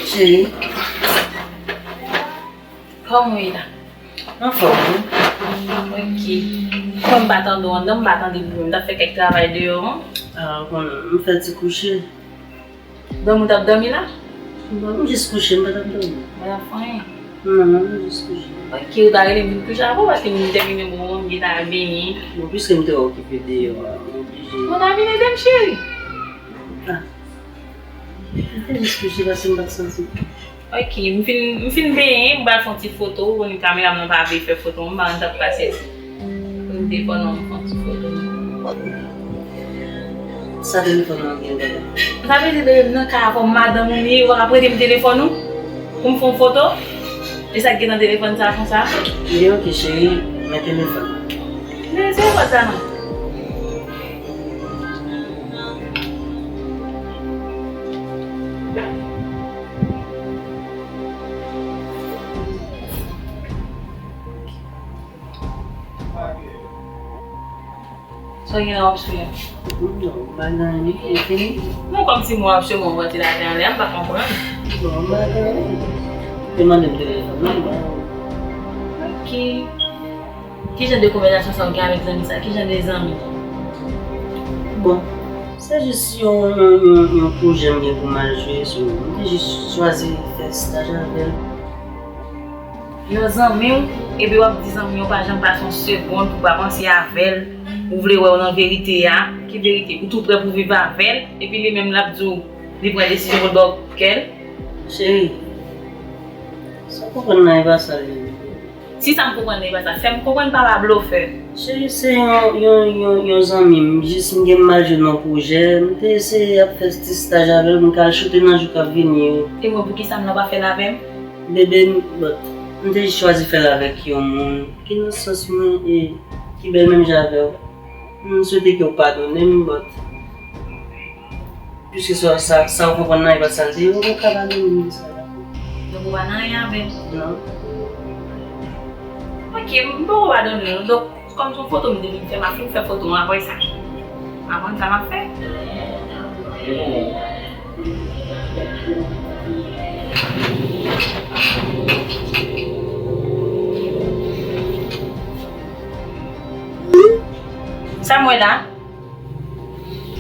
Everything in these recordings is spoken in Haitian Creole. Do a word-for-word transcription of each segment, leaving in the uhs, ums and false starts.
Cheri, kòman w ye la? Anfòm, wi. Ok. Kòm m pa tande w anndan, m pa tande bri, m t ap fè kèk travay deyò an. Ah, ou konnen, m fè ti kouche. Dòmi w t ap dòmi la? Bon, m jis kouche, m pa t ap dòmi. Mwen ap fè anyen. Non, non, m jis kouche. Ok, ou ta rele m vin kouche avè w, paske m tèmine bwè, m gentan al benyen. Bon, piske m te wè w okipe deyò a, m oblije. Bon, ta vin ede m, cheri. Ah. M te jis kouche paske m pa t santi. Ok, m fin, m fin benyen, m pral fè yon ti foto, ou konnen kamera m nan pa vle fè foto, m pa konn sa k pase. Pou m te fè non, m fè yon ti foto. Sa telefòn nan gen dèyè? Sa vle di, nan ka a, kòm madanm ou m ye, ou pa ka prete m telefòn ou pou m fè yon foto? E sa k gen nan telefòn sa konsa? Li ok, cheri, men telefòn. Men telefòn sa non. Sa w gen la w ap sou yo? Non, m pa gen anyen, e fini. Non, kòmsi mwen w ap sou mwen, w ap vantilatè anlè a, m pa konprann. Non, m pa gen anyen. Te mande m telefòn nan, m pa. Ok. Ki jan de konvèsasyon sa w gen avèk zanmi sa? Ki jan de zanmi? Bon, se jis yon, yon, yon, yon pwojè m gen pou m al jwe, so, m te jis chwazi fè staj avè l. Yon zanmi w, epi w ap di zanmi w pa janm pase yon segonn pou w pa panse avè l, ou vle wè w nan verite a, ki verite? Ou tou prè pou viv avè l, epi li menm l ap di w li pran desizyon pou l ba w kè l? Cheri, sa w konprann nan e pa sa l ye. Si sa m konprann nan e pa sa, fè m konprann papa blofè. Cheri, se yon, yon, yon, yon zanmi m, jis m gen m al jwenn nan pwojè, m te eseye ap fè ti staj avè l, m ka al choute nan jou k ap vini yo. E mwen, poukisa m nan pa fè l avè m? Bebe, m, but, m te jis chwazi fè l avèk yon moun ki nan sans mwen e ki bèl menm jan avè w. M swete ke w padone m, but, piske sa, sa, sa w konprann nan e pa sa l te ye, ou pa ka padone m de sa la. Donk ou pa nan anyen avè l? Non. Ok, m poko padone w. Donk, kòm se yon foto m te vin fè, m ap fin fè foto an apre sa. M pa konn sa m ap fè. Sa m wè la?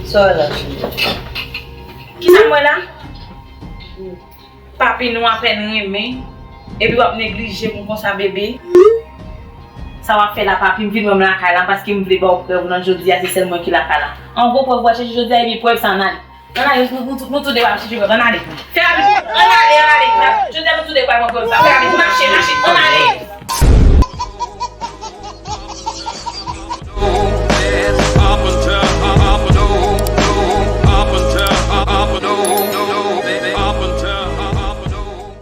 Sa w wè la, cheri? Kisa m wè la? Papi nou apèn renmen, epi w ap neglije m konsa, bebe. Sa w ap fè la, papi? M vin wè m lakay la, paske m vle ba w prèv lan, jodi a se sèl mwen ki lakay la. An gwo, prèv w al chèche jodi a, epi prèv sa ann ale. Ann ale, nou, nou, nou, nou tou de pral chèche prèv, ann ale. Fè rapid, ann ale, ann ale. Jodi a nou tou de pral pran prèv sa, fè rapid, mache, mache, ann ale.